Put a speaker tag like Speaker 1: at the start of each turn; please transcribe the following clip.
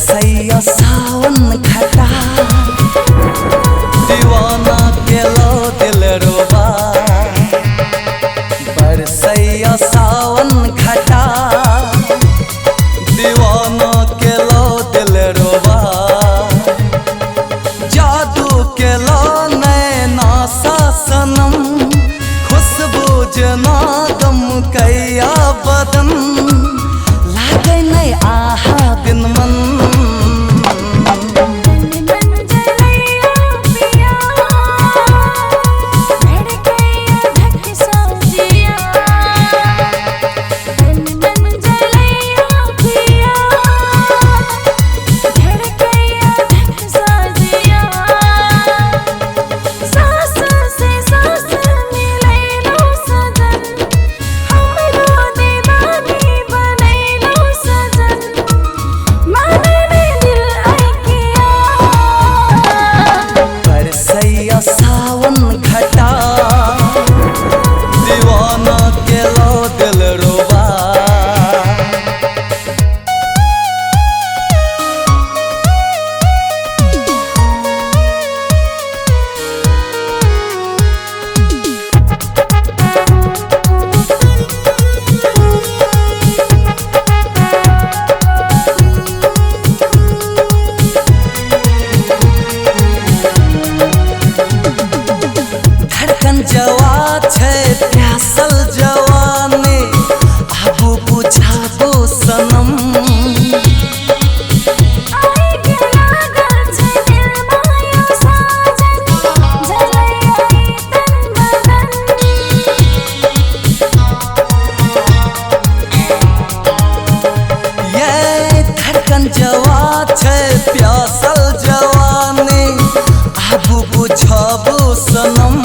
Speaker 1: बरसैया सावन घटा दीवाना केलो दिल रोबा। बरसैया सावन घटा दीवाना केलो दिल रोबा। जादू केलो नैना सा सनम खुशबू जना गम कैया बदन लागे नहीं आहा बिन मन। सावन घटा दीवाना केलो दिल रोबा। धड़कन जवा छे प्यासल जवाने आबू बुझाबो सनम। ये धड़कन जवा छे प्यासल जवाने आबू बुझाबो सनम।